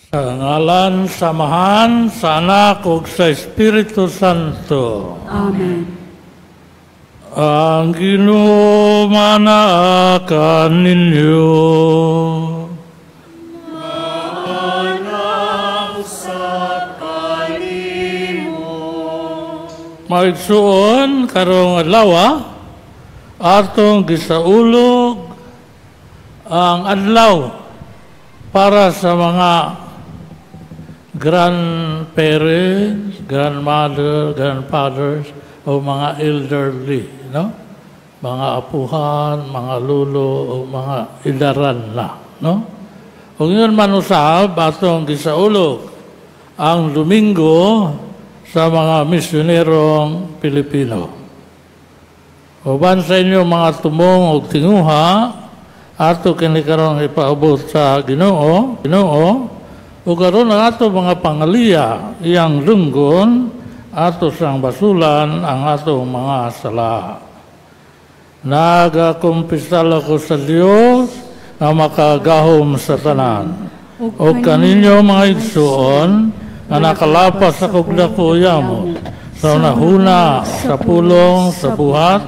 Sa ngalan sa Amahan, sa Anak ug sa Espiritu Santo. Amen. Ang Ginoo manaa kaninyo. Sa kanimo. Mga igsuon, karong adlaw atong gisaulog ang adlaw para sa mga grandparents, grandmother, grandfathers, o mga elderly, no? Mga apuhan, mga lulo, o mga idaran na, no? Ug ingon man usab, atong gisaulog ang Domingo sa mga misyonerong Pilipino. Uban sa inyo mga tumong ug tinguha, ato kini karon ipaabot sa Ginoo, Ginoo, ug karon ang ato mga pangaliya iyang dunggon, ato sang basulan ang atong mga sala. Nagakumpisal ako sa Dios nga makagahom sa tanan o kaninyo, mga igsuon, nga nakalapas ako dako yamot sa hunahuna, sa pulong, sa buhat,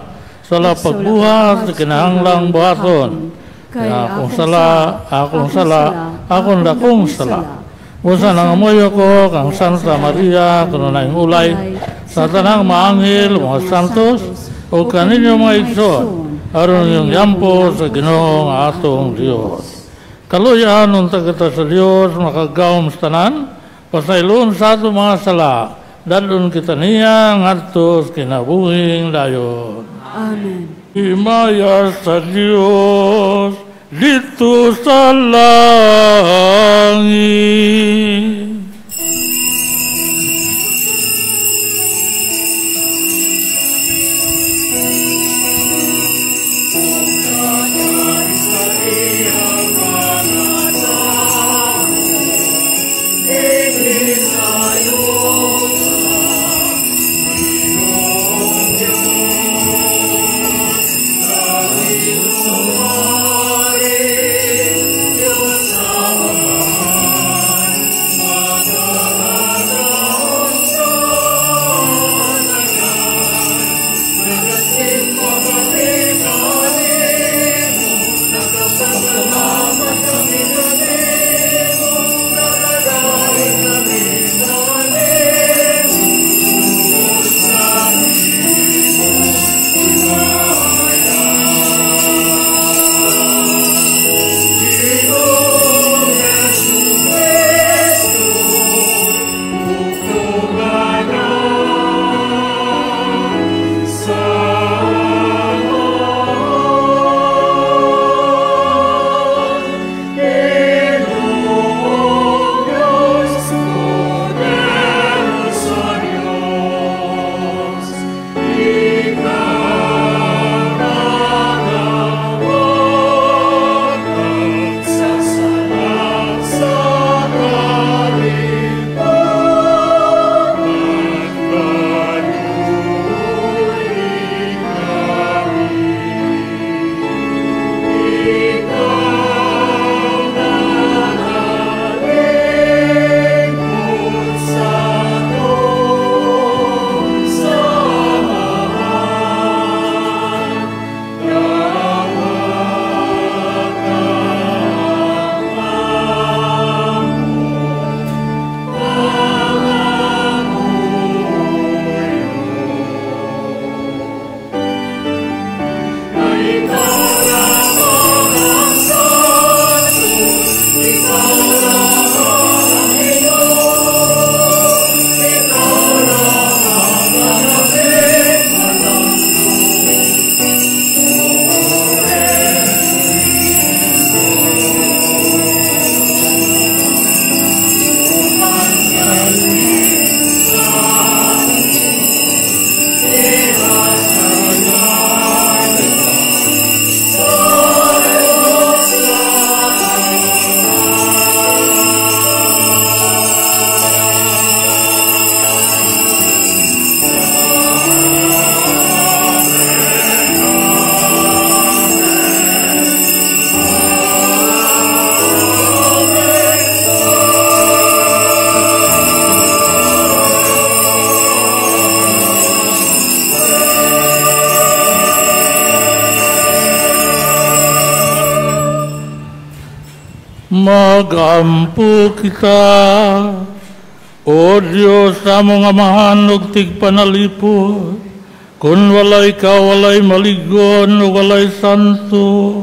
sa pagbuhat sa kinahanglang buhaton. Kaya akong sala, akong sala, akong dakong sala. Busa nangamuyo ko kang Santa Maria, kuno naing ulay, sa tanang maanghel, mga santos, o kaninyo, mga igsoon, aron inyong yampo sa Ginoo nga atong Dios. Kaluyan unta kita sa Dios makagahom sa tanan, pasayloon sa atong mga sala, dad-on kita niya ngadto sa kinabuhing dayon. Amen. Himaya sa Dios didto sa langit. Sa iyang mga dako, dinhi sa yuta, Ginoong Diyos, langit Hari, Diyos sa Ama. Magampo kita, O Diyos, among Amahan ug tigpanalipod, kun walay ka, walay maligon, ug walay santo.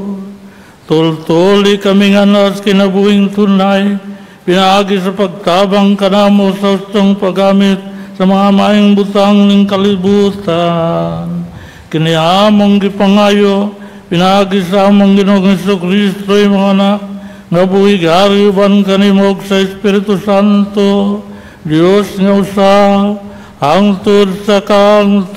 Tultuli kami nga nas kinabuhing tunay, pinaagi sa pagtabang kanamo sa ustong paggamit sa mga maayong butang ning kalibutan. Kini among gipangayo, pinaagi sa among Ginoong Hesukristo, imong Anak, nga buhi gari uban kanimo ug sa Espiritu Santo, Dios nga usa, hangtod sa kangturan.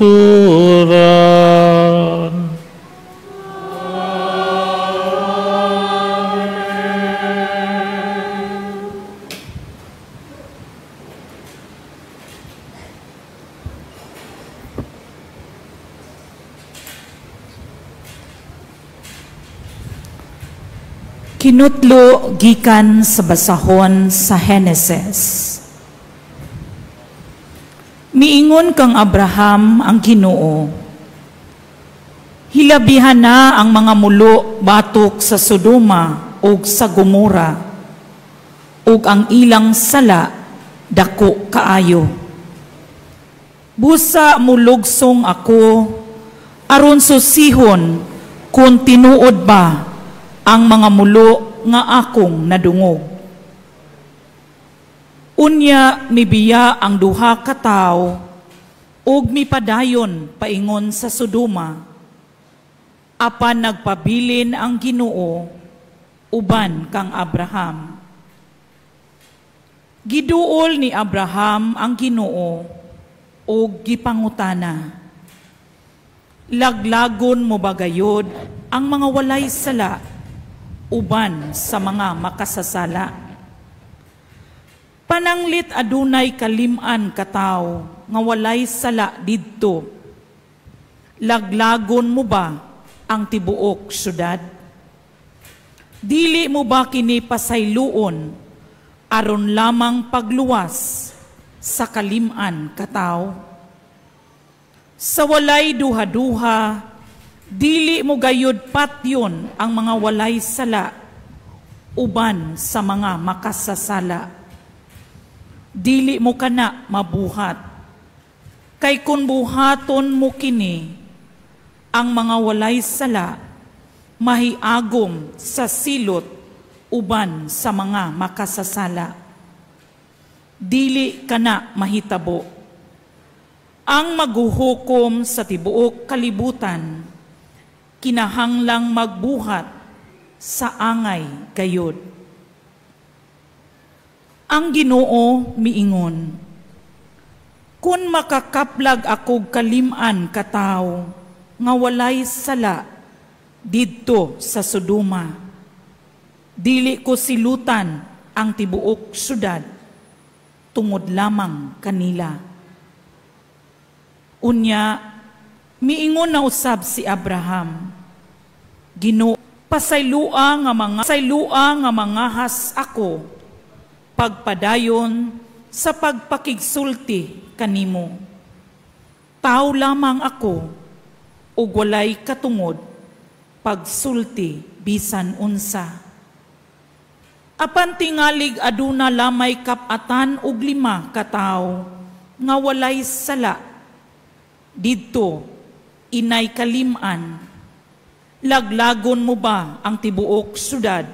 Kinutlo gikan sa basahon sa Heneses. Miingon kang Abraham ang Ginoo, hilabihan na ang mga mulo batok sa Sodoma ug sa Gomora, ug ang ilang sala dako kaayo. Busa mulugsong ako aron susihon kung tinuod ba ang mga mulo nga akong nadungog. Unya mibiya ang duha ka tawo ug mipadayon paingon sa Sodoma. Apan nagpabilin ang Ginoo uban kang Abraham. Giduol ni Abraham ang Ginoo ug gipangutana, laglagon mo ba gayod ang mga walay sala uban sa mga makasasala? Pananglit adunay kalim-an katawo nga walay sala didto, laglagon mo ba ang tibuok syudad? Dili mo ba kini pasayloon aron lamang pagluwas sa kalim-an katawo? Sa walay duha-duha, dili mo gayud patyon ang mga walay sala uban sa mga makasasala. Dili mo kana mabuhat, kay kun buhaton mo kini, ang mga walay sala mahiagom sa silot uban sa mga makasasala. Dili kana mahitabo. Ang maghuhukom sa tibuok kalibutan kinahanglang magbuhat sa angay gayod. Ang Ginoo miingon, kun makakaplag akog kalim-an katawo nga walay sala didto sa Sodoma, dili ko silutan ang tibuok syudad tungod lamang kanila. Unya miingon na usab si Abraham, Ginoo, pasaylua nga mangahas ako pagpadayon sa pagpakigsulti kanimo. Tao lamang ako ug walay katungod pagsulti bisan unsa. Apan tingalig aduna lamay kap-atan og 5 ka tawo nga walay sala didto inay kalim-an. Laglagon mo ba ang tibuok syudad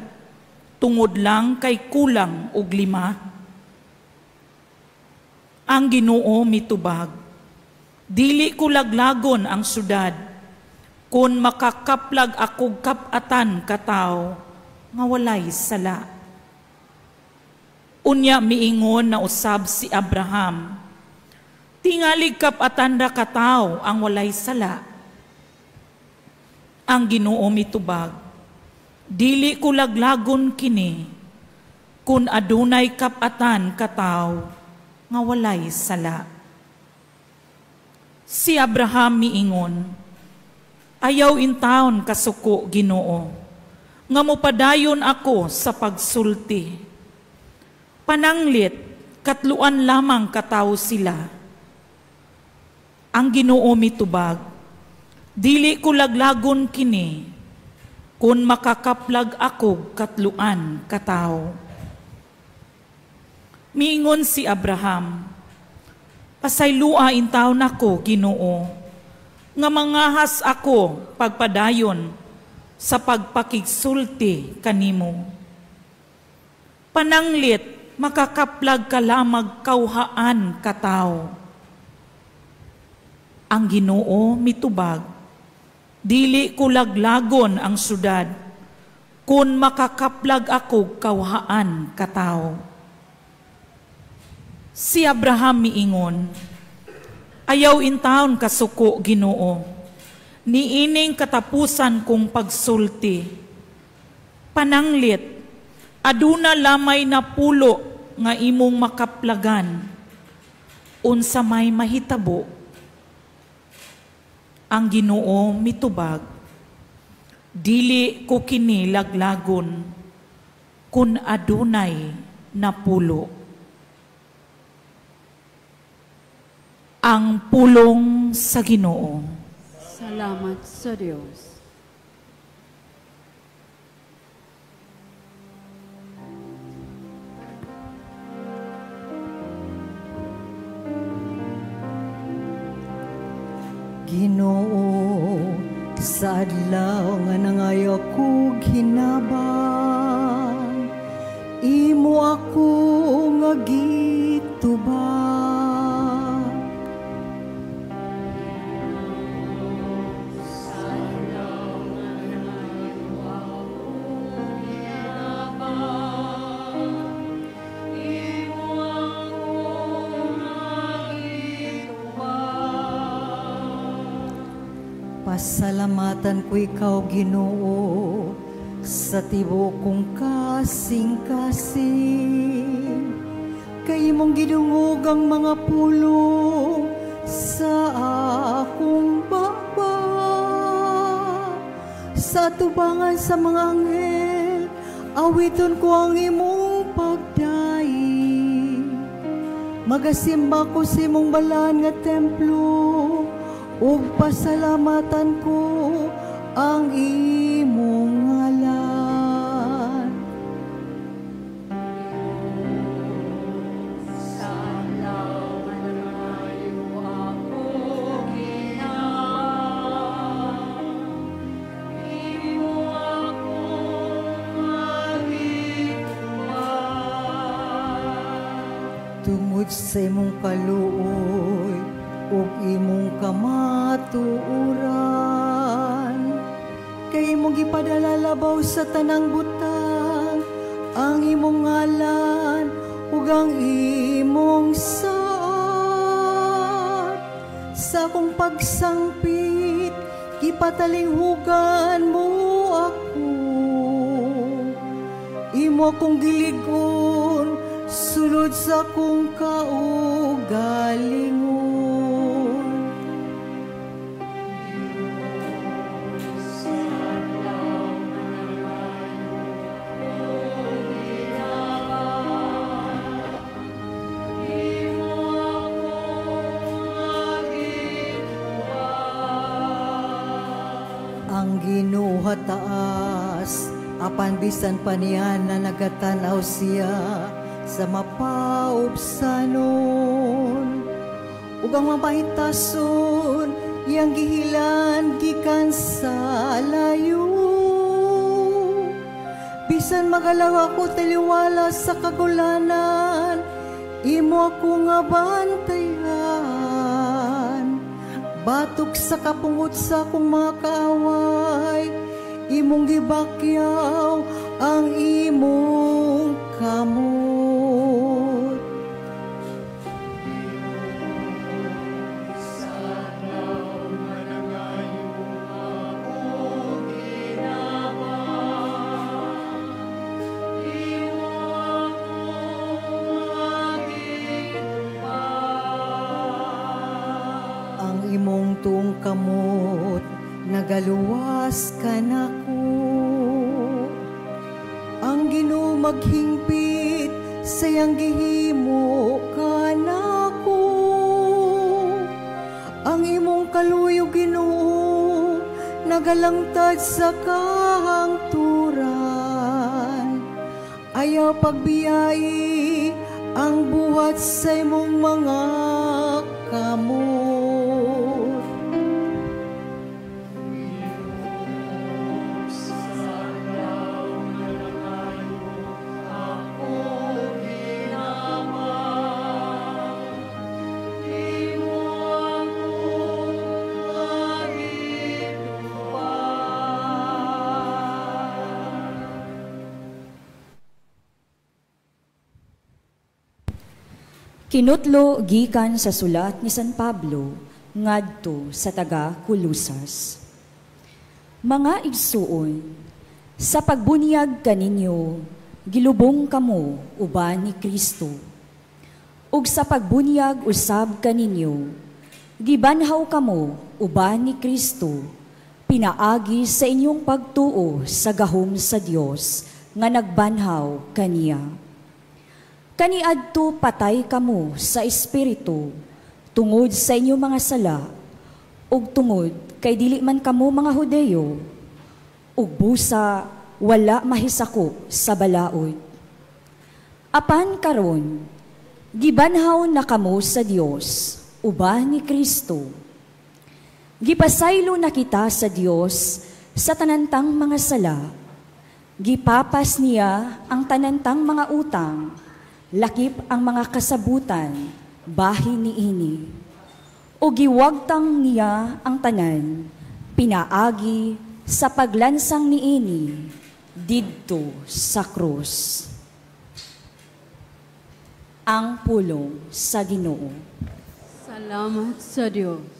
tungod lang kay kulang og 5? Ang Ginoo mitubag, dili ko laglagon ang syudad kun makakaplag akog kap-atan katawo nga walay sala. Unya miingon na usab si Abraham, tingalig kap-atan ra katawo ang walay sala. Ang Ginoo mitubag, dili ko laglagon kini kun adunay kap-atan katawo nga walay sala. Si Abraham miingon, ayaw intawon kasuko Ginoo, nga mopadayon ako sa pagsulti. Pananglit, katluan lamang katawo sila. Ang Ginoo mitubag, dili ko laglagon kini Kung makakaplag ako katluan katawo. Miingon si Abraham, pasaylua intawon ako, Ginoo, nga mangahas ako pagpadayon sa pagpakigsulti kanimo. Pananglit, makakaplag ka lamag kawhaan katawo. Ang Ginoo mitubag, dili ko laglagon ang syudad, kung makakaplag ako kawhaan katawo. Si Abraham miingon, ayaw intawon kasuko, Ginoo, niining katapusan kong pagsulti. Pananglit, aduna lamay na pulo nga imong makaplagan, unsa may mahitabo. Ang Ginoo mitubag, dili ko kini laglagon, kun adunay napulo. Ang pulong sa Ginoo. Salamat sa Dios. Ginoo, sa adlaw nga nangayo ko hinabang, imo ako nga gitubag. Pasalamatan ko ikaw, Ginoo, sa tibuok kong kasing-kasing. Kay imong gidungog ang mga pulong sa akong baba. Sa tubangan sa mga anghel, awiton ko ang imong pagdaig. Magasimba ko sa imong balaan nga templo, ug pasalamatan ko ang imong ngalan. Sa adlaw nga nangayo ako ginabang, imo ako nga gitubag. Tungod sa imong kaluoy ug imong kamatuoran, kay imong gipadala labaw sa tanang butang ang imong ngalan ug ang imong saad. Sa akong pagsangpit, gipatalinghugan mo ako. Imo akong giligon sulod sa akong kaugalingon. Ang Ginoo taas, apan bisan pa niya na nagatanaw siya sa mapaubsanon. Ug ang mapahitason, iyang gihilan gikan sa layo. Bisan magalaw ako taliwala sa kagulanan, imo ako nga bantayan. Batok sa kapungot sa akong mga kaaway, imong gibakyaw ang imong kamot. Sa adlaw nga nangayo ako ginabang, imo ako nga gitubag. Ang imong tuong kamot nagaluwas kanako. Ang Ginoo maghingpit sa iyang gihimo kanako. Ang imong kaluyo, Ginoo, nagalangtad sa kahangpan. Ayaw pagbiyai ang buhat sa imong mga kamot. Sa adlaw nga nangayo ako ginama, imo akong gitubag. Kinutlo gikan sa sulat ni San Pablo ngadto sa taga Colosas. Mga igsuon, sa pagbunyag kaninyo, gilubong kamo uban ni Kristo. Ug sa pagbunyag usab kaninyo, gibanhaw kamo uban ni Kristo, pinaagi sa inyong pagtuo sa gahom sa Dios nga nagbanhaw kaniya. Kaniadto patay kamo sa espiritu tungod sa inyong mga sala ug tungod kay dili man kamo mga Hudeyo ug busa wala mahisakop sa balaod. Apan karon gibanhaw na kamo sa Dios uban ni Kristo. Gipasaylo na kita sa Dios sa tanantang mga sala. Gipapas niya ang tanantang mga utang, lakip ang mga kasabutan, bahin niini. O giwagtang niya ang tanan, pinaagi sa paglansang niini, didto sa krus. Ang pulong sa Ginoo. Salamat sa Dios.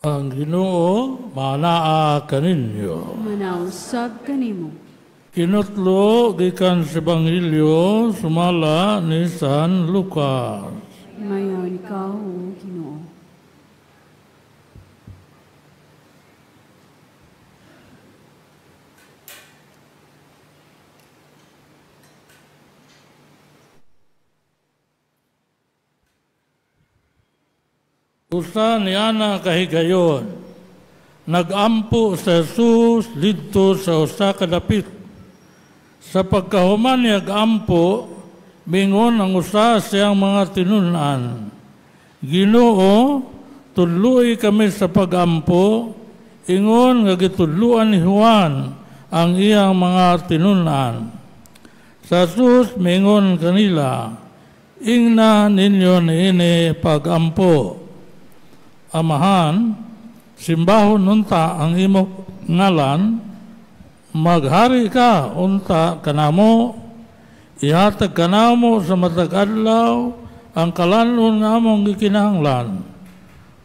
Ang Ginoo manaa kaninyo. Manausab kanimo. Kinutlo gikan sa Ebanghelyo sumala ni San Lucas. Mayon ikaw, O Ginoo. Usa ni ana kahigayon, nagampo sa Jesus didto sa usa ka dapit. Sa pagkahuman niya agampo, mingon ang usa siyang mga tinun-an, Ginoo, tudloi kami sa pagampo, ingon nga gitudloan ni Juan ang iyang mga tinun-an. Sa Jesus mingon kanila, ingna ninyo niini pagampo. Amahan, simbahon unta ang imo ngalan, maghari ka unta kanamo, ihatag kanamo sa matag adlaw ang kalanon nga among gikinahanglan.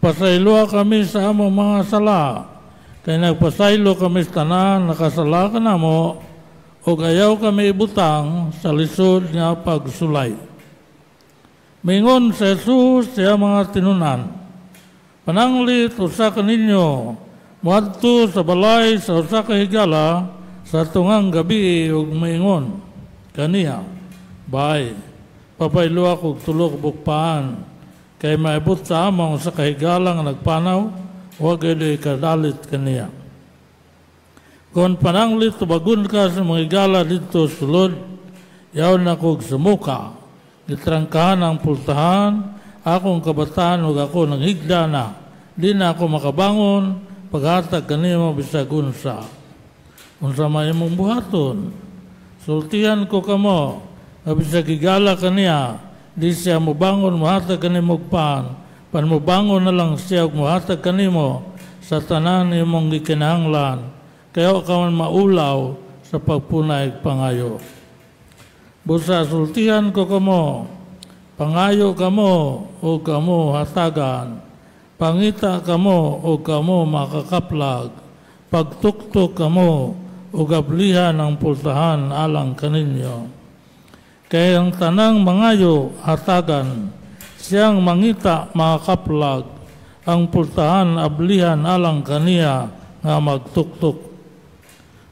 Pasayloa kami sa among mga sala, kay nagpasaylo kami sa tanan nakasala kanamo, ug ayaw kami ibutang sa lisod nga pagsulay. Mingon sa Jesus siya mga tinunan, pananglit usa kaninyo moadto sa balay sa usa ka higala sa tungang gabi ug maingon kaniya, bay, papaylo ako og tulo ka bukpaan, kay maibot sa among usa ka higala nga nagpanaw, wa gyud kadalit kaniya. Kon pananglit tubagon ka sa mga higala didto sulod, yaw na kog sumuka, gitrangkahan ang pultahan, akong kabataan ug ako nanghigda na, di na ako makabangon, paghatag kanimo bisag unsa. Unsa may imong buhaton? Sultihan ko kamo, nga bisag higala kaniya, Di siya mubangon muhatag kanimo og pan, pan mubangon na lang siya og muhatag kanimo sa tanan imong gikinahanglan, kaya ka man maulaw sa pagpunay pangayo. Busa sultihan ko kamo, pangayo kamo o kamo hatagan, pangita kamo o kamo makakaplag, pagtuktok kamo o gablihan ang pultahan alang kaninyo. Kaya ang tanang mangayo hatagan, siyang mangita makakaplag, ang pultahan ablihan alang kaniya nga magtuktok.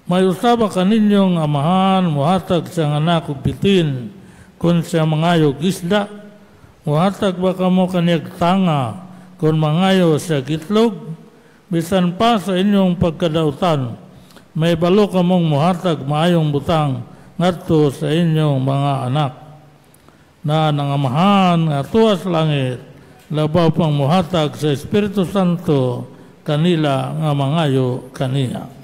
May usaba kaninyong amahan, muhatag siyang anak og bitin, kung siya mangayog isda, muhatag ba kamo kaniyag tanga, kung mangayo siya gitlog, bisan pa sa inyong pagkadautan, may balo kamong muhatag maayong butang ngadto sa inyong mga anak. Na nangamahan nga tuwa sa langit, labaw pang muhatag sa Espiritu Santo kanila nga mangayo kaniya.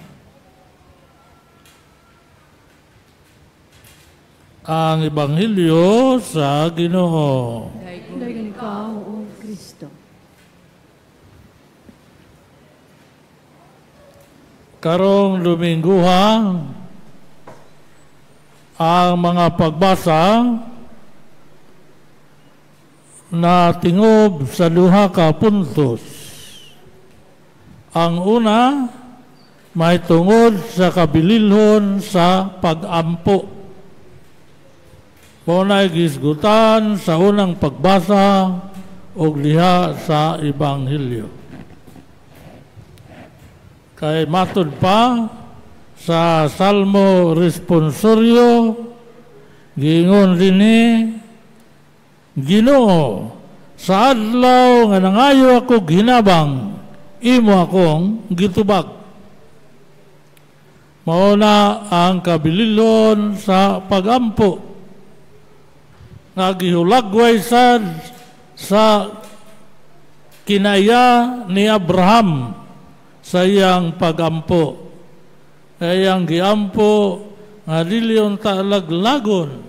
Ang Ebanghelyo sa Ginoo. Dayon ikaw, O Kristo. Karong Domingguha, ang mga pagbasa na tingob sa duha ka puntos. Ang una, may tungod sa kabililhon sa pag-ampo. Mao nay gisgutan sa unang pagbasa og liha sa Ebanghelyo. Kay matud pa sa Salmo Responsorio, giingon dinhi, Ginoo, sa adlaw nga nangayo ako ginabang, imo akong gitubag. Mao na ang kabililon sa pagampo nga gihulagway sad sa kinaya ni Abraham sa iyang pagampo. Iyang giampo nga dili unta laglagon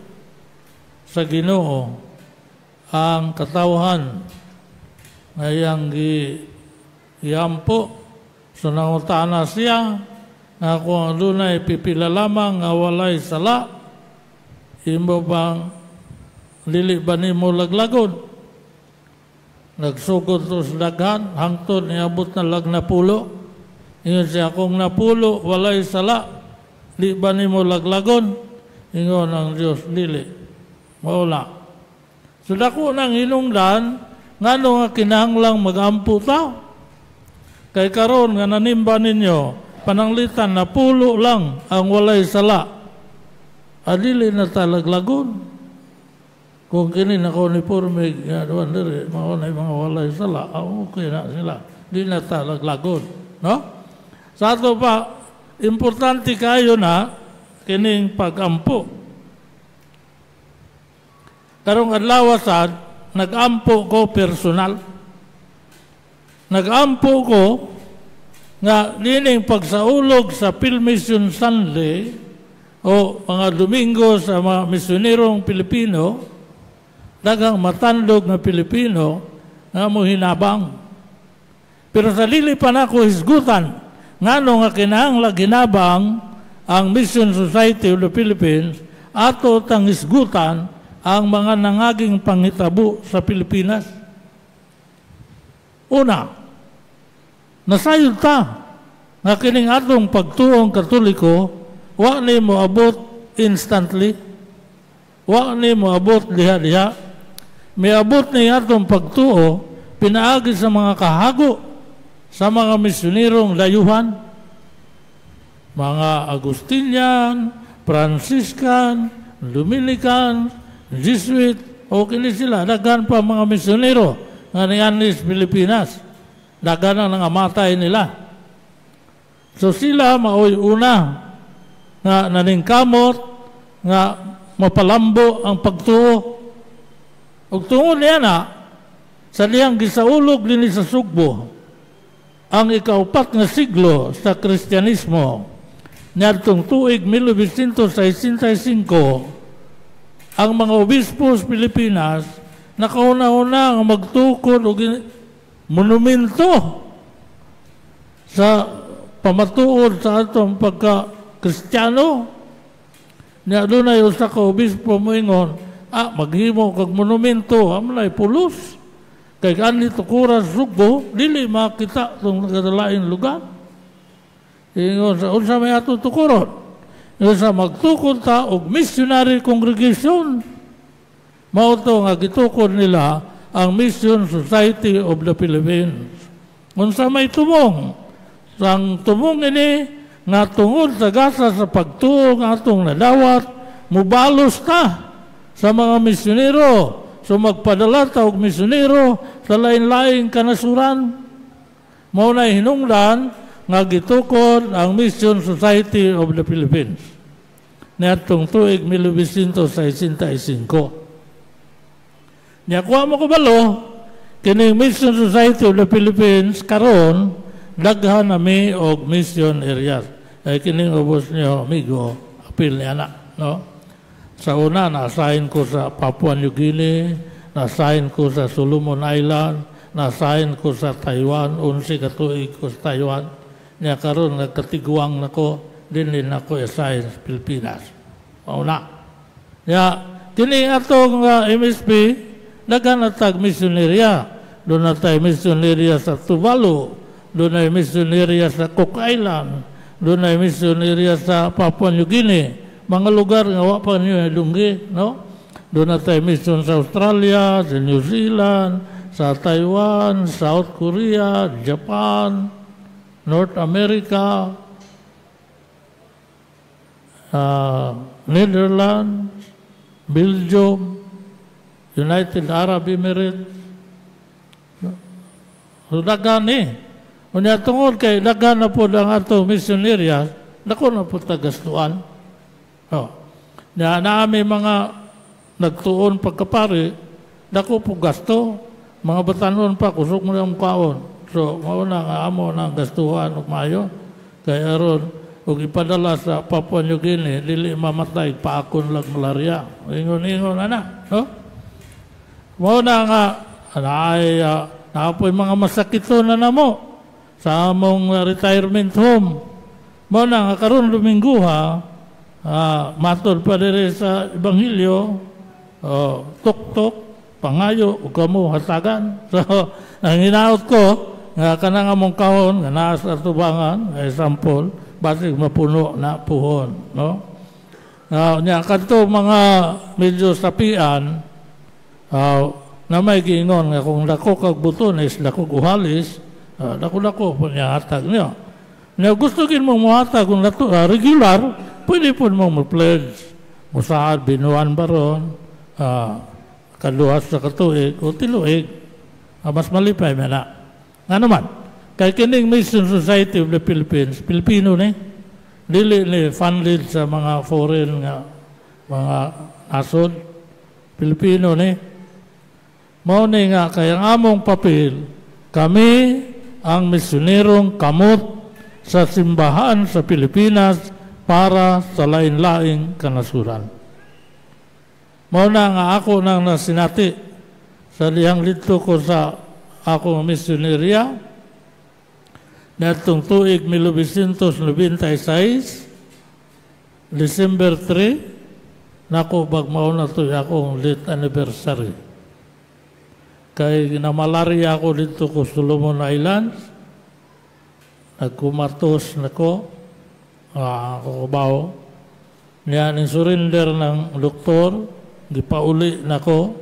sa Ginoo ang katawhan nga iyang giampo. So nangutana siya nga kung adunay pipila lamang nga walay sala, imo bang dili ba nimo laglagon? Nagsugod to sa daghan hangtod niabot na lag napulo. Ingon siya, kung napulo walay sala, di ba nimo laglagon? Ingon ang Dios, dili. Mao na. So dako nang hinungdan ngano nga kinahanglang magampo ta. Kay karon nga nanimba ninyo, pananglitan napulo lang ang walay sala, adili na talaglagon. Kung kini naka-uniforme nga duwan diri, mao na mga walay sala, okay na sila, di na talaglagon, no? Sa ato pa, importante kayo na kining pagampo. Karong adlaw sad, nagampo ko personal. Nagampo ko nga dining pagsaulog sa Pilmission Sunday o mga Domingo sa mga misionerong Pilipino, daghang matandog na Pilipino nga mohinabang. Pero sa dili pa nako hisgutan ngano nga kinahanglan hinabang ang Mission Society of the Philippines, ato tang hisgutan ang mga nangaging panghitabo sa Pilipinas. Una, nasayod ta nga kining atong pagtuong Katoliko wa ni moabot instantly, wa ni moabot diha-diha. Miabot ni atong pagtuo pinaagi sa mga kahago sa mga misionerong dayuhan, mga Agustinian, Franciscan, Dominican, Jesuit, o kini sila, daghan pa mga misionero nga nianis Pilipinas. Daghan ang nangamatay nila. So sila maoy una nga naningkamot nga mapalambo ang pagtuo. Ug tungod niya na sa dihang gisaulog dinhi sa Sugbo ang ikaupat nga siglo sa Kristyanismo niadtong tuig 1965, Ang mga obispo sa Pilipinas nakauna-una ang magtukod og monumento sa pamatuod sa atong pagka-Kristiyano. Nya dunay usa ka obispo moingon, maghimo kag monumento, amlay pulos. Kay ani tukuran Sugbo, dili makita tong nagkadalaing lugar. Ingon sa unsa may ato tukuron? Ingon sa magtukod ta og missionary congregation. Mao to nga gitukod nila ang Mission Society of the Philippines. Unsa may tumong? Ang tumong ini nga tungod sa gasa sa pagtuo nga atong nadawat, mubalos ta sa mga misyonero. So magpadala ta og misyonero sa lain-laing kanasuran. Mao na hinungdan nga gitukod ang Mission Society of the Philippines niadtong tuig 1965. Nya kuha mo kabalo, kining Mission Society of the Philippines karon daghan nami og mission areas. Ay kining ubos niyo amigo, apil niya na, no? Sa una, na-assign ko sa Papua New Guinea, na-assign ko sa Solomon Island, na-assign ko sa Taiwan, 11 ka tuig ko sa Taiwan. Nya karon nagkatiguang nako, dinhi nako assign sa Pilipinas. Mao na. Nya kini atong MSP daghan na tag missionerya. Duna tay missionerya sa Tuvalu, duna missionerya sa Cook Island, duna missionerya sa Papua New Guinea, mga lugar nga wa pa niyo dunggi, no? Duna tay mission sa Australia, sa New Zealand, sa Taiwan, South Korea, Japan, North America, Netherlands, Belgium, United Arab Emirates. So, daghan eh. Unya tungod kay daghan na po ang ato missionerya, dako na po tagastuan. Oh. Na naami mga nagtuon pagkapari, dako po gasto, mga batanon pa kusog mo ang kaon. So mao na nga amo na gastuhan og maayo kay aron og ipadala sa Papua New Guinea dili mamatay paakon lang malaria. Ingon-ingon ana, no? Mao na nga naay naapoy mga masakito na namo sa among retirement home. Mao na nga karon Domingo ha, matod pa diri sa Ebanghelyo, tok-tok, pangayo ug kamo hatagan. So ang hinaot ko nga kanang among kahon nga naa sa atubangan, example, basig mapuno na puhon, no? Nya kadto mga medyo sapian, na may giingon nga kung dako kag butones, dako uhalis, dako-dako po niya hatag niyo. Nya gusto gin mo mohatag kung dato, regular, pwede po mo mo-pledge. Musaad, binuan baron, kaduha sa katuig o tiluig, mas malipay man na. Nga naman, kay kining Mission Society of the Philippines, Pilipino ni, dili ni funded sa mga foreign nga mga nasod, Pilipino ni. Mao ni nga kay ang among papel, kami ang misionerong kamot sa simbahan sa Pilipinas para sa lain-laing kanasuran. Mao na nga ako nang nasinati sa lihang dito ko sa akong misionerya niadtong tuig 1996, December 3, nako bag mao na to akong death anniversary. Kay namalaria ako dito ko Solomon Islands, nagkumatos nako, ako kabaw. Niya ning surrender ng doktor, gipauli nako,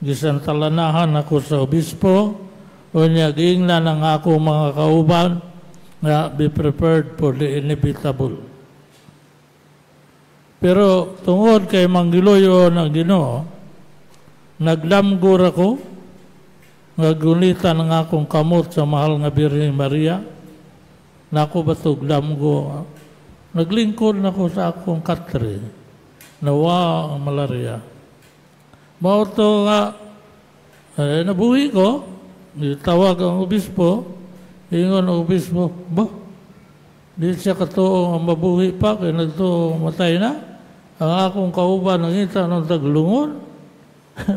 gisantalanahan ako sa obispo, o niya giingnan ang ako mga kauban nga be prepared for the inevitable. Pero tungod kay manggiloyo ng Ginoo, naglamgor ako, nga gunitan ang akong kamot sa mahal nga Birheng Maria. Nako batog lamgo, naglingkod nako sa akong katre, nawa ang malaria. Mao to nga, nabuhi ko, tawag ang obispo, ingon ang obispo, ba, di siya katuo ang mabuhi pa, kaya nagtuo matay na. Ang akong kauban nangita nung taglungon.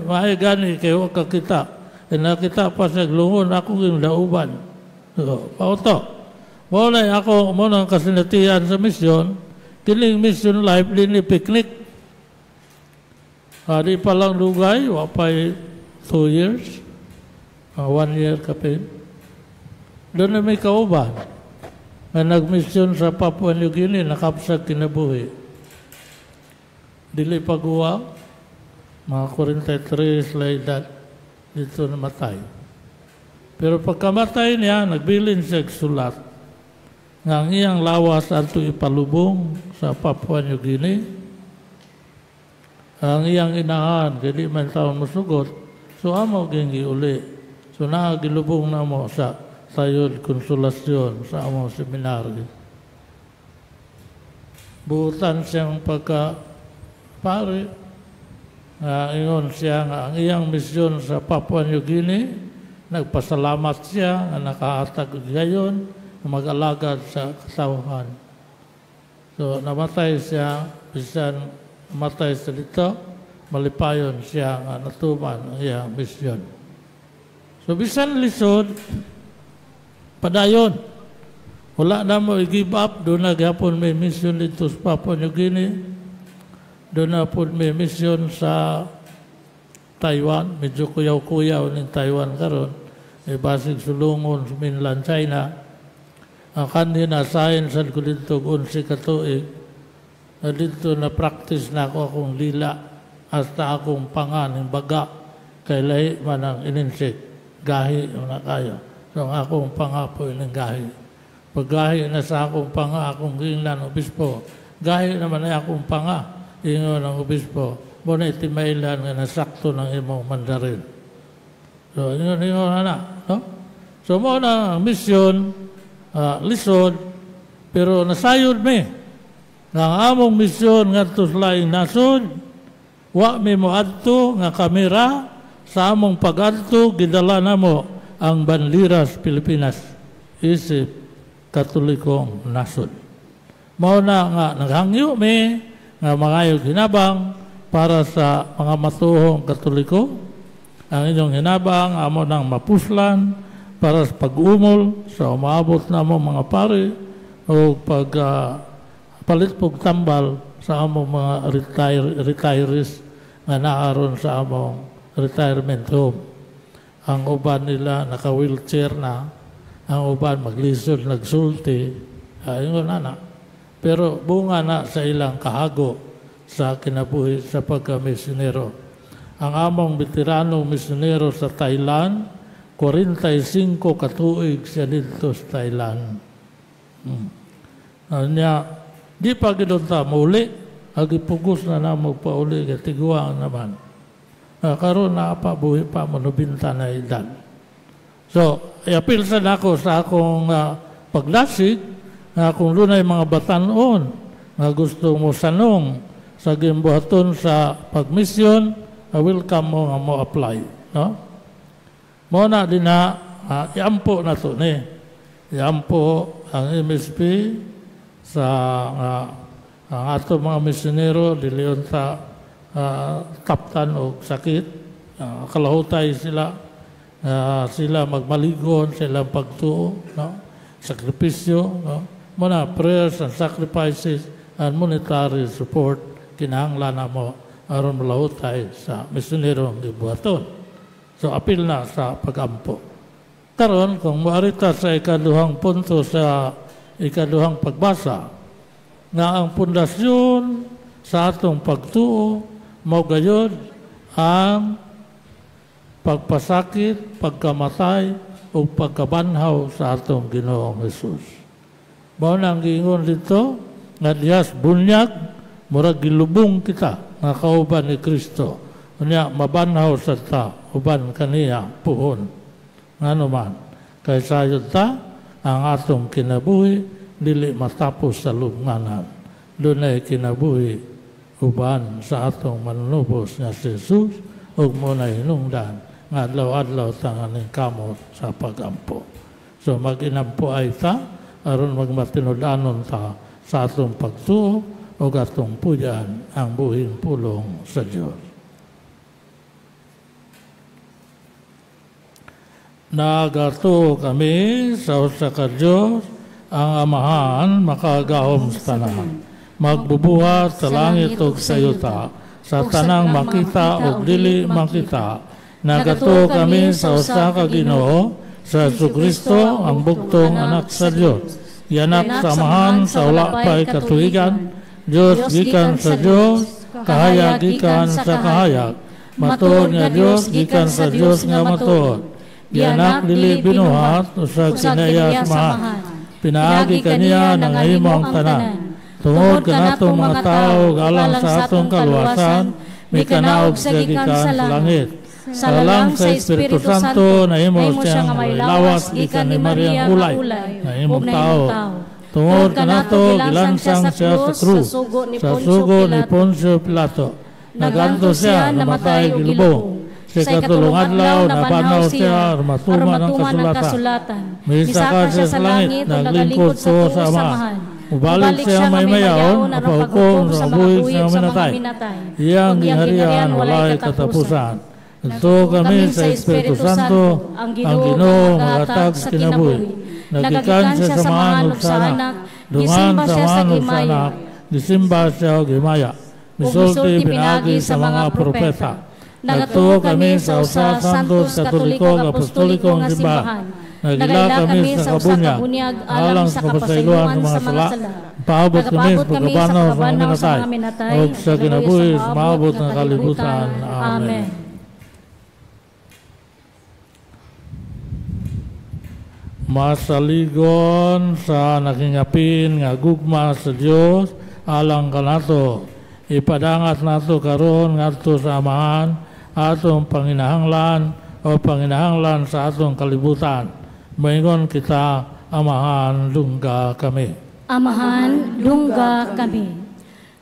Maay gani kay wa kakita. E nakita pa sa lungon ako yung lauban. So, pauto. Mao na ako, mao na ang kasinatian sa misyon. Kining mission life dili picnic. Di pa lang dugay, wa pa'y 2 years, 1 year kapin. Doon na may kauban na nagmisyon sa Papua New Guinea, nakapsag kinabuhi. Dili paguwa, mga 43 like that, dito namatay. Pero pagkamatay niya, nagbilin siya sulat nga ang iyang lawas adto ipalubong sa Papua New Guinea. Ang iyang inahan, kay di man taon musugot, so amo ging giuli. So naa gilubong na mo sa Tayod Konsolasyon sa among seminaryo. Buutan siyang pagka pare, nga ingon siya nga ang iyang misyon sa Papua New Guinea, nagpasalamat siya nga nakahatag og gayon, mag-alagad sa katawhan. So namatay siya, bisan matay sa dito, malipayon siya nga natuman ang iyang misyon. So bisan lisod, padayon. Wala na mo i-give up. Doon na gyapon may mission dito sa Papua New Guinea. Doon na po may mission sa Taiwan. Medyo kuyaw-kuyaw ng Taiwan karon. E basig sulungon sa mainland China. Ang kanina science ko dito 11 ka tuig. Na dito na practice na ako akong lila hasta akong pangan ng baga kay lahi man ang ininsik. Gahi na kayo. So ang akong panga po ining gahi. Paggahi na sa akong panga, akong gingnan obispo. Gahi naman ay akong panga, ingon ang obispo. Muna itimailan nga nasakto ng imong Mandarin. So ingon ingon na, no? So mo na ang misyon, lisod, pero nasayod mi. Nga ang among misyon ngadto sa laing nasod, wa mi moadto nga kamera sa among pag-adto gidala namo ang bandera sa Pilipinas isip Katolikong nasod. Mao na nga naghangyo mi nga mangayog hinabang para sa mga matuhong Katoliko. Ang inyong hinabang amo nang mapuslan para sa pag-umol sa umaabot na mo mga pare o pag palit pog tambal sa among mga retirees nga naaron sa among retirement home. Ang uban nila naka-wheelchair na, ang uban maglisod nagsulti, ayun na na. Pero bunga na sa ilang kahago sa kinabuhi sa pagka-misyonero. Ang among veteranong misyonero sa Thailand, 45 katuig siya dito sa Thailand. Anya, di pa gidunta muli, agipugos na namo pauli, katiguang naman. Karon na pa buhi pa manubinta na edad. So, iapil sa nako sa akong paglasig na kung dunay mga batan-on nga gusto mo sanong sa gimbuhaton sa pagmisyon, welcome mo nga mo apply, no? Mo na din na iampo na to ni. Iampo ang MSP sa ang ato mga misyonero dili unta taptan o sakit, kalahutay sila, sila magmaligon, sila pagtuo, no? Sakripisyo, no? Muna prayers and sacrifices and monetary support kinahanglan na mo aron malahutay sa misyonero ang gibuhaton. So apil na sa pagampo. Karon kung moarita sa ikaduhang punto sa ikaduhang pagbasa nga ang pundasyon sa atong pagtuo mao gayod ang pagpasakit, pagkamatay o pagkabanhaw sa atong Ginoong Hesus. Mao na ang giingon dito nga dihas bunyag murag gilubong kita nga kauban ni Kristo. Unya mabanhaw sa ta uban kaniya puhon. Ngano man kay sayod ta ang atong kinabuhi dili matapos sa lubnganan. Dunay kinabuhi uban sa atong manunubos nga si Jesus ug mo na hinungdan nga adlaw-adlaw tanganing kamot sa pagampo. So mag-inampo ay ta aron magmatinud-anon ta sa atong pagtuo ug atong puyan ang buhing pulong sa Dios. Nagatuo kami sa usa ka Dios, ang Amahan makagahom sa tanan, magbubuhat sa langit ug sa yuta, sa tanang makita ug dili makita. Nagatuo kami sa usa ka Ginoo, sa Jesucristo, ang bugtong anak sa Dios. Yanak sa Amahan sa wala pa'y katuigan, Dios gikan sa Dios, kahayag gikan sa kahayag, matuod nga Dios gikan sa Dios nga matuod. Gianak dili binuhat, usag kinaya sa Amahan. Pinaagi kaniya nangahimo ang tanan. Tungod kanatong mga tawo alang sa atong kaluwasan, mikanaog siya gikan sa langit. Sa lalang sa Espiritu Santo, nahimo siyang may lawas gikan ni Maria ang ulay, nahimong tao. Tungod kanato, gilansang siya sa krus, sa sugo ni Poncio Pilato. Naganto siya, namatay gilubong. Sa ikatulong adlaw, nabanhaw siya, matuman ang kasulatan. Misaka siya sa langit, naglingkod tuo sa Amahan. Ubalik siya may mayaon, napahukom sa buhi sa minatay. Iyang gingharian walay katapusan. Ito kami sa Espiritu Santo, ang Ginoo magatag sa kinabuhi. Nagikan siya sa Amahan ug sa Anak, dungan sa Amahan ug sa Anak, gisimba siya og himaya. Misulti pinaagi sa mga propeta. Nagtuo kami sa usa Santos Katoliko ug Apostoliko nga simbahan. Nagila kami sa kabunyag alang sa kapasayloan sa mga sala. Paabot kami sa pagkabanaw sa mga minatay ug sa kinabuhi sa maabot nga kalibutan. Amen. Masaligon sa nakingapin nga gugma sa Dios alang kanato. Ipadangat nato karon ngadto sa Amahan atong panginahanglan o panginahanglan sa atong kalibutan. Maingon kita, Amahan, dungga kami. Amahan, dungga kami.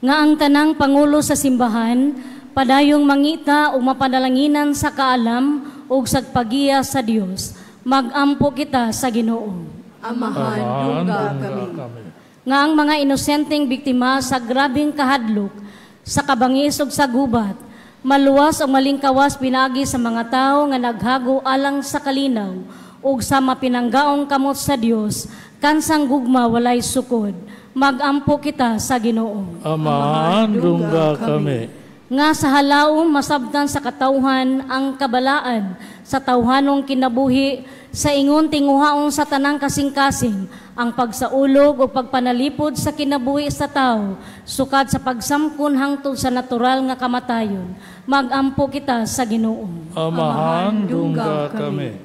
Nga ang tanang pangulo sa simbahan, padayong mangita o mapanalanginan sa kaalam ug sa pagiya sa Dios. Magampo kita sa Ginoo. Amahan, dungga kami. Nga ang mga inosenteng biktima sa grabeng kahadlok, sa kabangis ug sa gubat, maluwas o malingkawas pinaagi sa mga tao nga naghago alang sa kalinaw ug sa mapinanggaong kamot sa Dios, kansang gugma walay sukod. Magampo kita sa Ginoo. Amahan, dungga kami. Nga sa halaom masabtan sa katawhan ang kabalaan sa tawhanong kinabuhi, sa ingon tinguhaon sa tanang kasing-kasing ang pagsaulog o pagpanalipod sa kinabuhi sa tao, sukad sa pagsamkon hangtod sa natural nga kamatayon. Magampo kita sa Ginoo. Amahan, dungga kami.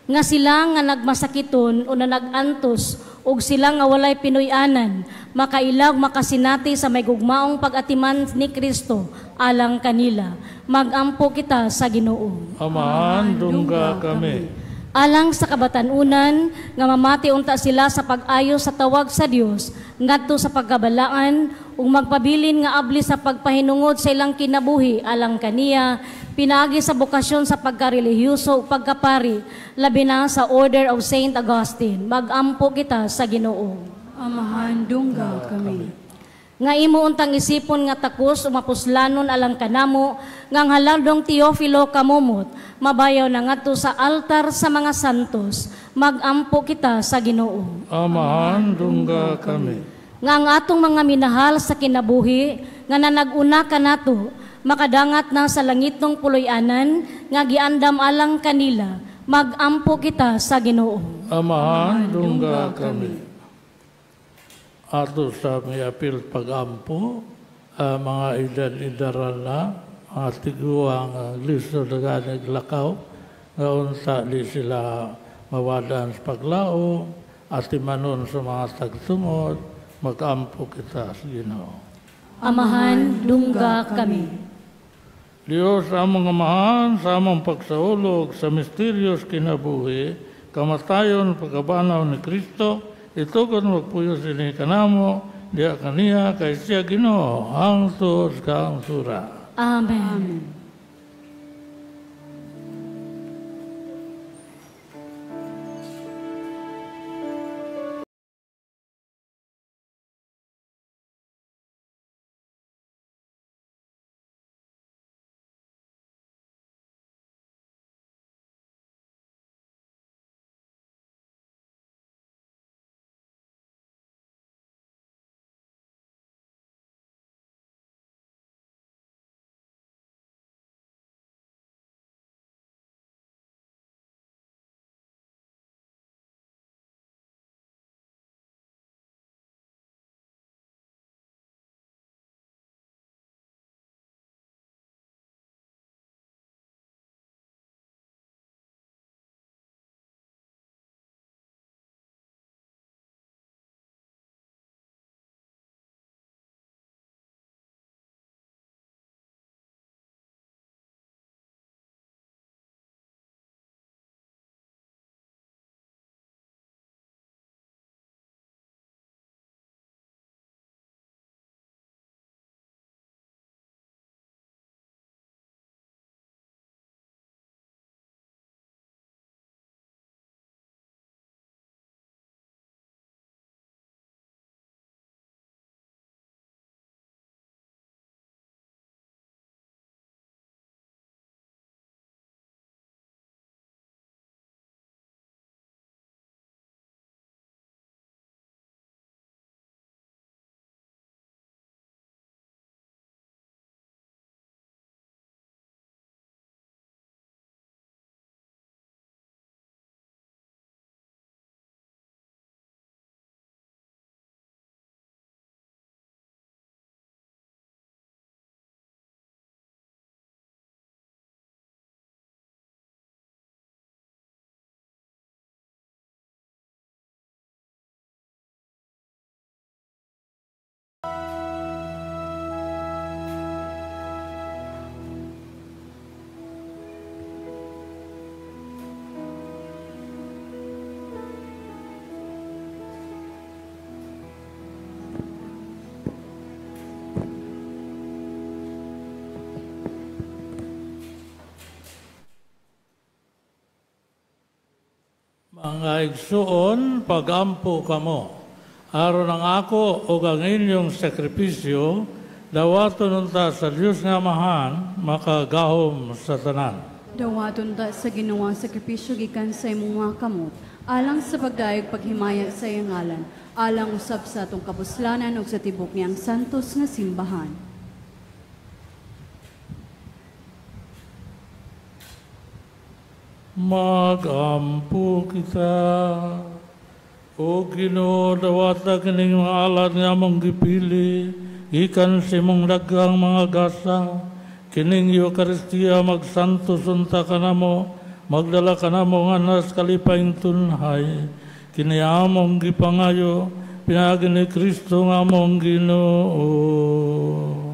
Nga sila nga nagmasakiton o na nagantos og sila nga walay pinuy-anan, makailag makasinati sa may gugmaong pag-atiman ni Kristo alang kanila. Magampo kita sa Ginoo. Amahan, dungga kami. Alang sa kabatanunan nga mamati unta sila sa pag-ayo sa tawag sa Dios ngadto sa pagkabalaan ug magpabilin nga abli sa pagpahinungod sa ilang kinabuhi alang kaniya, pinaagi sa bokasyon sa pagkarelihiyoso ug pagkapari, labi na sa Order of Saint Augustine. Magampo kita sa Ginoo. Amahan, dungga kami. Nga imo untang isipon nga takos o mapuslanon alang kanamo, nga ang halandong Teofilo kamumot, mabayaw na ngadto sa altar sa mga santos. Magampo kita sa Ginoo. Amahan, dungga kami. Nga ang atong mga minahal sa kinabuhi, nga nanag-una kanato, makadangat na sa langitong puloy-anan, nga giandam alang kanila. Magampo kita sa Ginoo. Amahan, dungga kami. Ato sa may apil pagampo, mga edad-edaran na, mga tiguang lisod na naglakaw, nga unta di sila mawadaan sa paglao, at imanon sa mga tagtungod, magampo kita sa Ginoo. Amahan, dungga kami. Diyos among Amahan, sa among pagsaulog sa misteryos kinabuhi, kamatayon pagkabanaw ni Kristo, itugon magpuyo sini kanamo, diya kaniya kay siya Ginoo, hangtod kaangtura. Amen. Mga igsuon, pagampo kamo. Aron ang ako ug ang inyong sakripisyo, dawaton unta sa Dios nga Amahan, makagahom sa tanan. Dawaton ta sa Ginoo ang sakripisyo gikan sa imong mga kamot, alang sa pagdayeg paghimaya sa iyang ngalan, alang usab sa atong kapuslanan ug sa tibok niyang santos nga simbahan. Magampo kita. O Ginoo, dawata kining mga alat nga among gipili, gikan sa imong daghang mga gasa. Kining Eucharistia magsantos unta kanamo, magdala kanamo nganhas kalipayng tunhay. Kini among gipangayo pinaagi ni Kristo nga among Ginoo.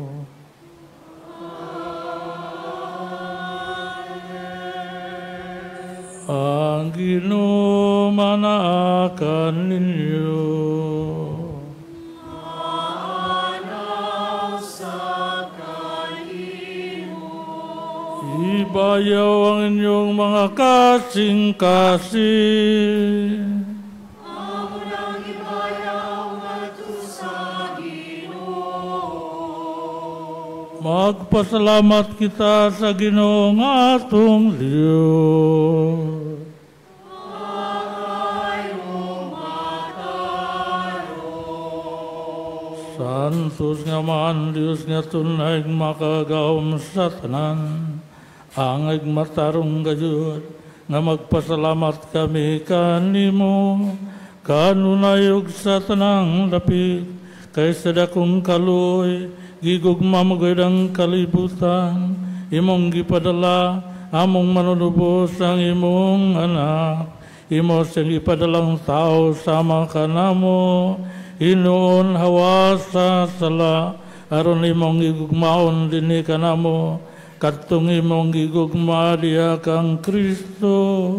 Ang Ginoo manaakan ninyo. Maanaw sa kanimo. Ibayaw ang inyong mga kasing-kasing. Amo nang ibayaw ngadto sa Ginoo. Magpasalamat kita sa Ginoo nga atong Dios. Santos nga man, Diyos nga tunay makagawom sa tanan, angay matarong gayud nga magpasalamat kami kanimo, kanunay ug sa tanang dapit, kay sa dakong kaluoy, gigugma mo gayud ang kalibutan, imong gipadala among manunubos ang imong anak, imo siyang ipadalang tao sama kanamo, Hinuon hawa sa sala, aron imong gigugmaon dinhi kanamo, kadtong imong gigugma diha kang Kristo.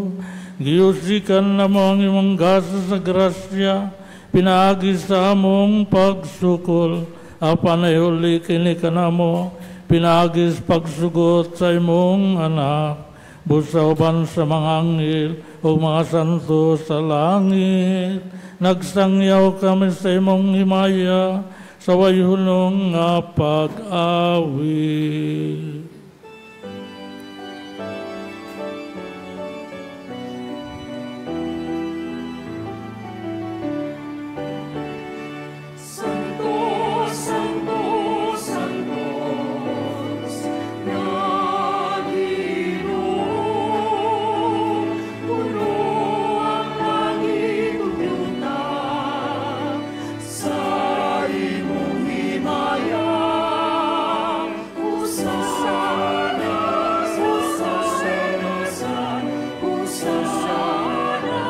Giusikan namo ang imong gasa sa grasya, pinaagi sa among pagsukol, apan nahuli kini kanamo, pinaagi sa pagsugot sa imong anak, busa uban sa mga anghel o mga santo sa langit. Nagsangyaw kami sa imong himaya sa wayhunong nga pag-awit. Santo, Santo, Santos, nga Ginoo, puno ang langit ug yuta sa imong himaya. Hosana, hosana, hosana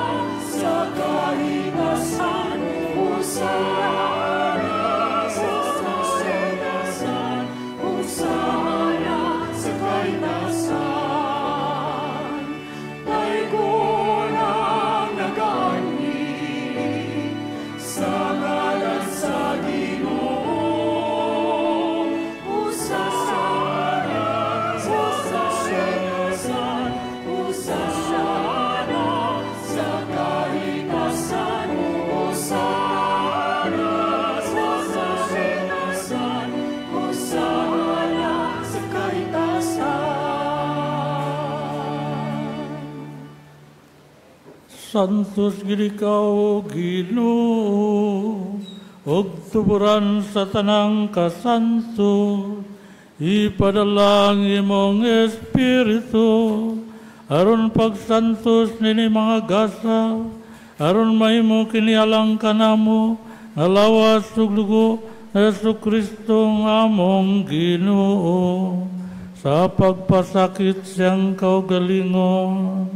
sa kahitasan. Hosana, hosana, hosana sa kahitasan. Daygon ang nagaanhi sa ngalan sa Ginoo. Hosana, hosana, hosana sa kahitasan. Hosana, hosana, hosana sa kahitasan. Santos gid ikaw, Ginoo, ug tuburan sa tanang kasanto, ipadala ang imong Espiritu, aron pagsantos nini mga gasa, aron mahimo kini alang kanamo, nga lawas ug dugo ni Jesu Kristo nga among Ginoo. Sa pagpasakit siyang kaugalingon,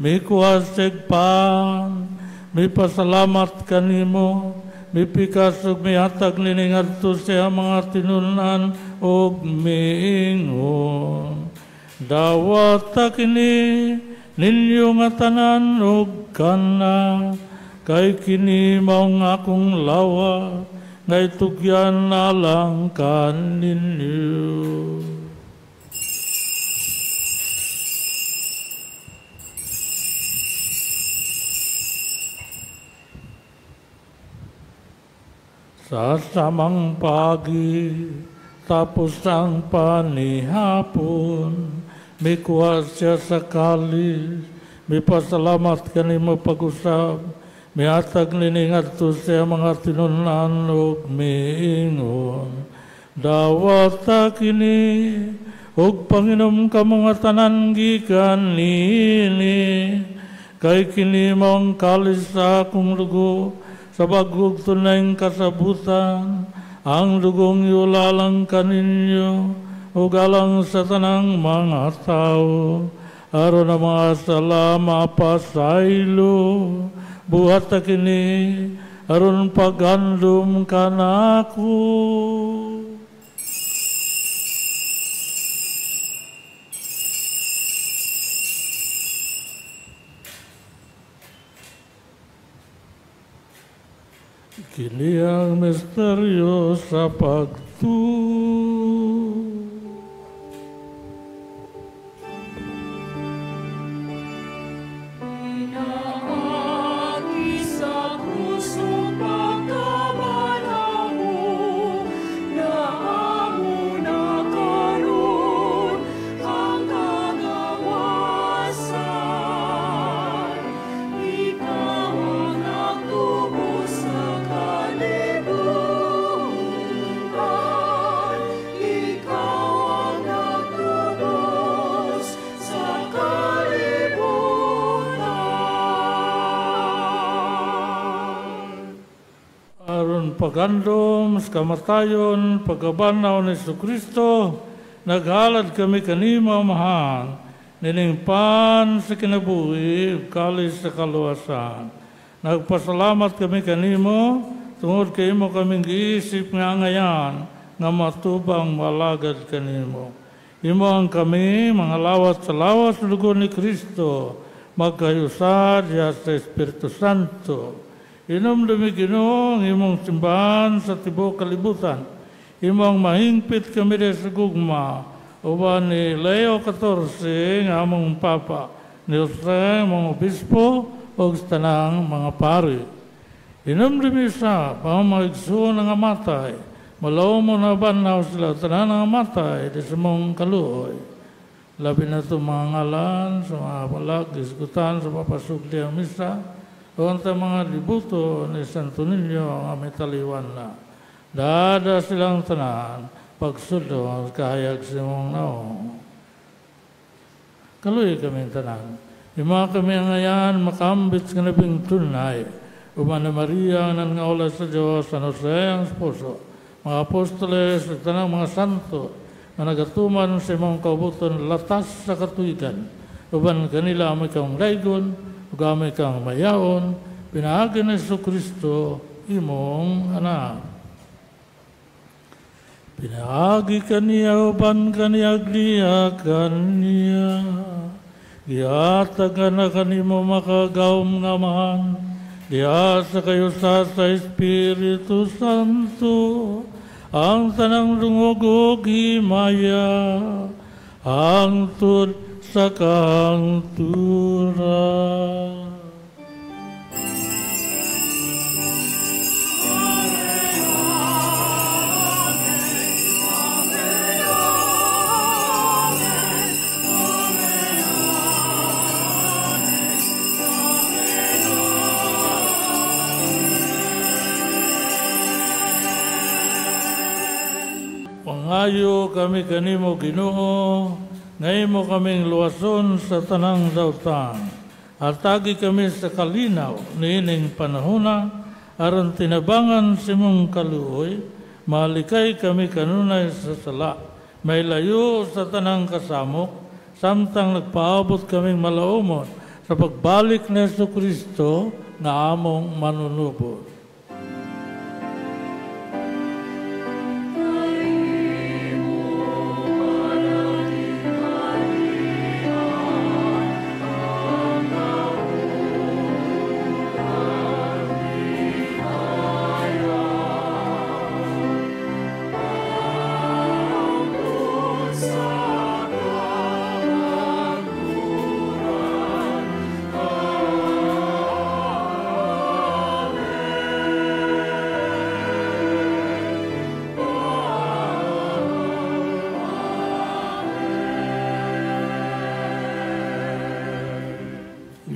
mikuha segpan, mipasalamat kanimo, mipikas ug mihatag nini ngadto sa mga tinun-an ug miingon. Dawata kini ninyo nga tanan ug kana, kay kini mao nga akong lawa, nga itugyan alang kaninyo. Sa samang pagi, tapos ang panihapon, mikuha siya sa kalis, mipasalamat kanimo pag-usab, mihatag niningadto siya mga tinunan ug miingon. Dawata kini, ug panginom kamo nga tanan gikan nini, kay kini mao ang kalis sa akong dugo, sa bag-ong tunay kasabutan, ang dugong yulalang kaninyo, ug alang sa tanang mga tao, aron ang mga sala mapasaylo. Buhat ta kini, aron paghandom kanako. Kini ang misteryo sa pagtuo. Pinaagi sa krus ug pagkabanhaw, naamo na karon ang kagawasan. Ikaw ang nagtubos sa kalibutan, ikaw ang nagtubos sa kalibutan. Aron pagandom sa kamatayon, pagkabanaw ni Jesucristo, naghalad kami kanimo, Amahan, nining pan sa kinabuhi ug kalis sa kaluwasan. Nagpasalamat kami kanimo tungod kay imo kaming giisip nga angayan nga matubang malagad kanimo. Imo ang kami mga lawat sa lawas dugo ni Kristo, magkayusad diha sa Espiritu Santo. Inom dumi Ginoo ang imong simbahan sa tibuok kalibutan. Imong mahingpit kami sa gugma uban ni Leo XIV nga among Papa, ni Jose among Obispo ug sa tanang mga pari. Inom dumi sa pamamaigsuon nga matay, malaw mo na banhaw sila tanan nga matay di sa mong kaluoy. Labi na ito mga ngalan sa mga balag, diskutan sa papasugli ang misa, o ang mga dibuto ni Santo Niño ang aming taliwan na. Dada silang tanan, pagsudo kahayag sa imong naong. Kaluoy kami tanan. Ima kami ngayan makambit sa kanabing tunay. Uban ni Maria ang nangaula sa Diyos, San Jose ang esposo, mga apostoles at tanang mga santo na nagatuman sa imong kaubuton latas sa katuigan. Uban kanila amay kang laygon, ug amay kang mayaon, pinaagi ni Jesucristo imong anak. Pinaagi kaniya uban kaniya gliya kaniya, gihatag na kanimo makagawom nga Amahan, diha sa kayusa sa Espiritu Santo, ang tanang dungog ug himaya, hangtod sa kahangturan. Pangayo kami kanimo Ginoo, ngayon mo kaming luwason sa tanang dautan. Atagi kami sa kalinaw niining panahona, aron tinabangan sa imong kaluoy, malikay kami kanunay sa sala, may layo sa tanang kasamok, samtang nagpaabot kaming malaumon sa pagbalik ni Jesucristo nga among manunubos.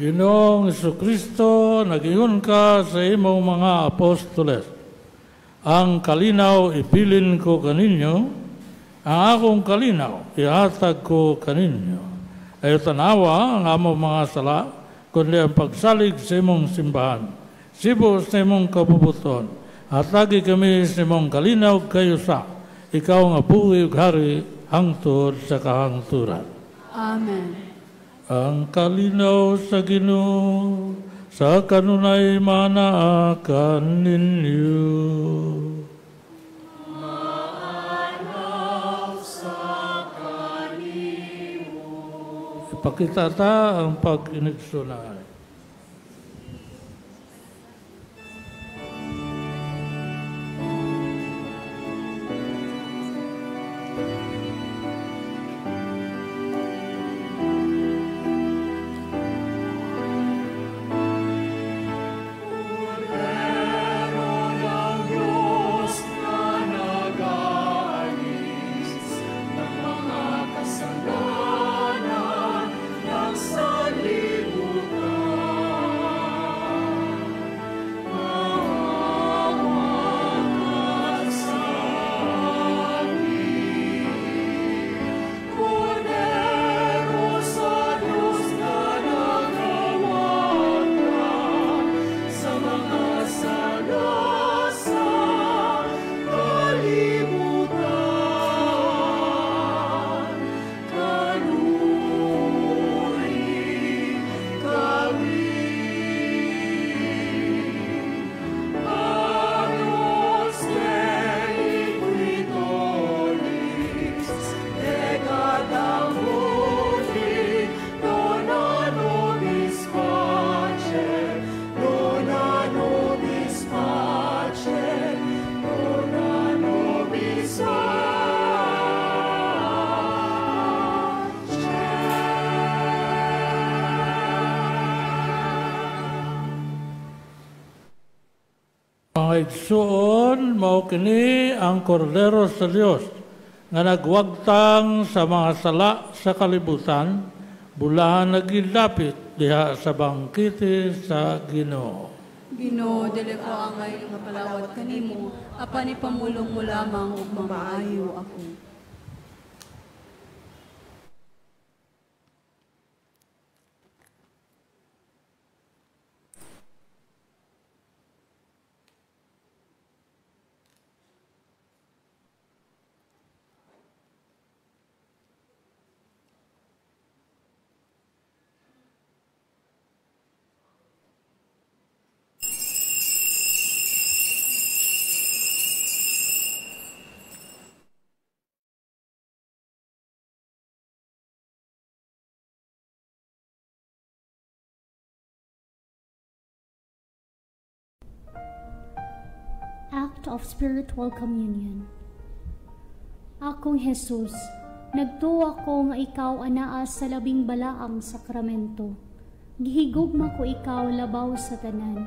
Ginoong Jesucristo, nag-ingon ka sa imong mga apostoles, ang kalinaw ibilin ko kaninyo, ang akong kalinaw ihatag ko kaninyo. Ay tanawa ang among mga sala, kundi ang pagsalig sa imong simbahan. Sibo sa imong kabubuton, hatagi kami sa imong kalinaw kayo sa, ikaw nga buhi ug hari hangtod sa kahangturan. Amen. Ang kalinaw sa Ginoo sa kanunay manaakan ninyo. Maanaw sa kanimo. Ipakita ta ang pag-inigsunay. Mga igsuon, mao kini ang Kordero sa Dios nga nagwagtang sa mga sala sa kalibutan, bulahan nagilapit diha sa bangkite sa Ginoo. Ginoo, dili ko angay nga palawat kanimo, apan ipamulong mo lamang ug mamaayo ako. Act of Spiritual Communion. Akong Jesus, nagtuwa ko nga ikaw anaa sa labing balaang sakramento. Gihigugma ko ikaw labaw sa tanan,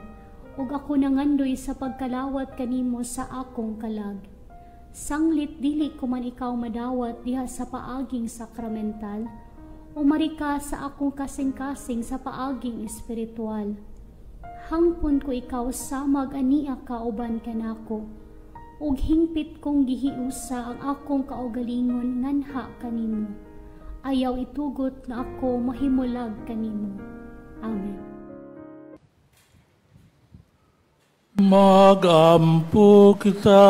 ug ako nangandoy sa pagkalawat kanimo sa akong kalag. Sanglit dili ko man ikaw madawat diha sa paaging sakramental, umari ka sa akong kasing-kasing sa paaging espiritual. Hangpon ko ikaw samag ania kauban kanako, ug hingpit kong gihiusa ang akong kaugalingon nganha kanimo. Ayaw itugot nga ako mahimulag kanimo. Amen. Magampo kita,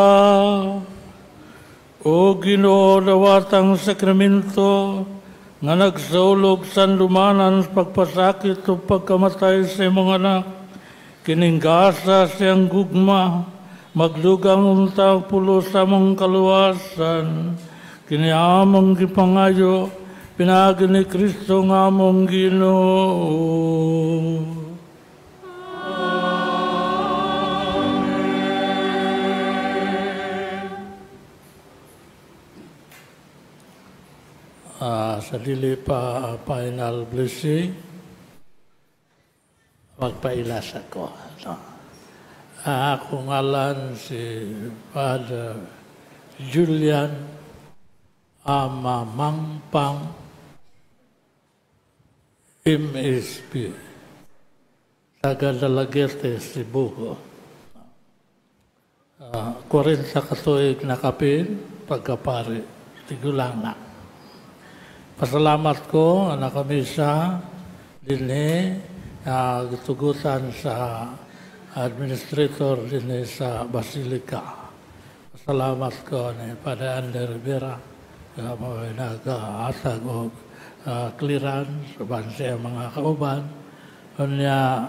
o Ginoo, dawatang sakramento nga nagsaulog sa lumanan sa pagpasakit o pagkamatay sa imong anak. Kininggasa siyang gugma, magdugang untang pulo sa mong kaluwasan. Kini among gipangayo, pinaagi ni Kristo nga among Ginoo. Amen. Sa dili pa final blessing, magpailas ako. No. Akong ngalan si Father Julian Amamangpang, MSP. Taga Dalaguete, Cebu. 40 ka tuig nakapil pagkapari, tigulang na. Pasalamat ko nga nakamisa dinhi, gitugutan sa administrator dinhi sa Basilica. Pasalamat ko ni Padre Ander Rivera nga mao nagahatag og clearance uban sa mga kauban. Unya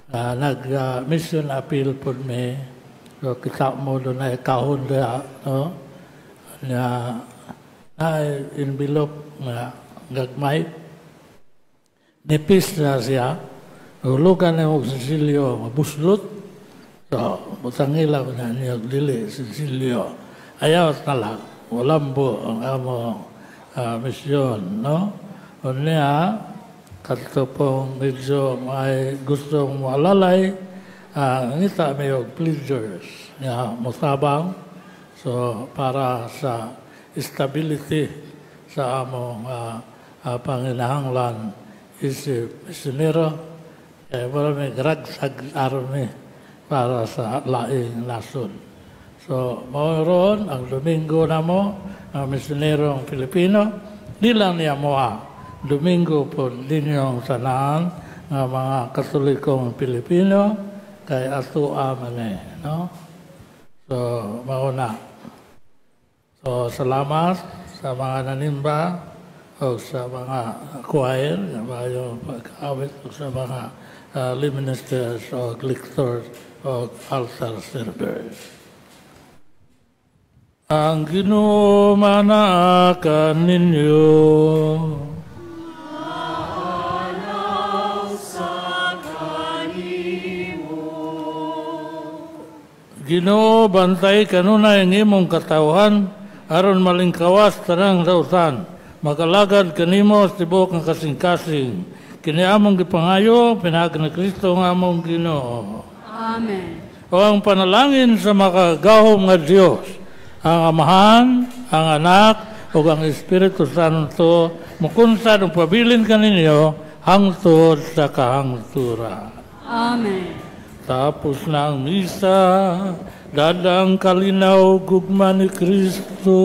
nag-mission appeal pod mi. So, kita mo dunay kahon diha, no? Unya na envelope nga gagmay. Nipis na siya. Hulugan na og sinsilyo, mabuslot. So, butangila ko na niya, dili, sinsilyo. Ayaw na lang. Walambo ang among misyon, no? Unya, kadto pong medyo may gustong moalalay, ngita may og pledgers nga motabang, so para sa stability sa among panginahanglan isip misionero, eh, wala may ragtag army para sa laing nasod. So, mao ron ang Domingo namo, ang misionerong Pilipino, di lang niya moa. Domingo po ninyong tanan nga mga Katolikong Pilipino kay atua man eh, no? So, mao na. So, salamat sa mga nanimba o sa mga choir, sa mga pag-awit, o sa mga lay ministers o lectors o altar servers. Ang Ginoo manaa kaninyo. Maana sa kanimo. Ginoo, bantay kanunay ang imong katawhan aron malingkawas tanang dautan. Magalagad kanimo sa tibuok ng kasing-kasing. Kini among gipangayo pinaagi ni Kristo nga among Ginoo. Amen. O ang panalangin sa makagahom nga Dios, ang Amahan, ang Anak, ug ang Espiritu Santo, mukunsad ug pabilin kaninyo hangtod sa kahangturan. Amen. Tapos na ang misa, dadang kalinaw gugma ni Kristo.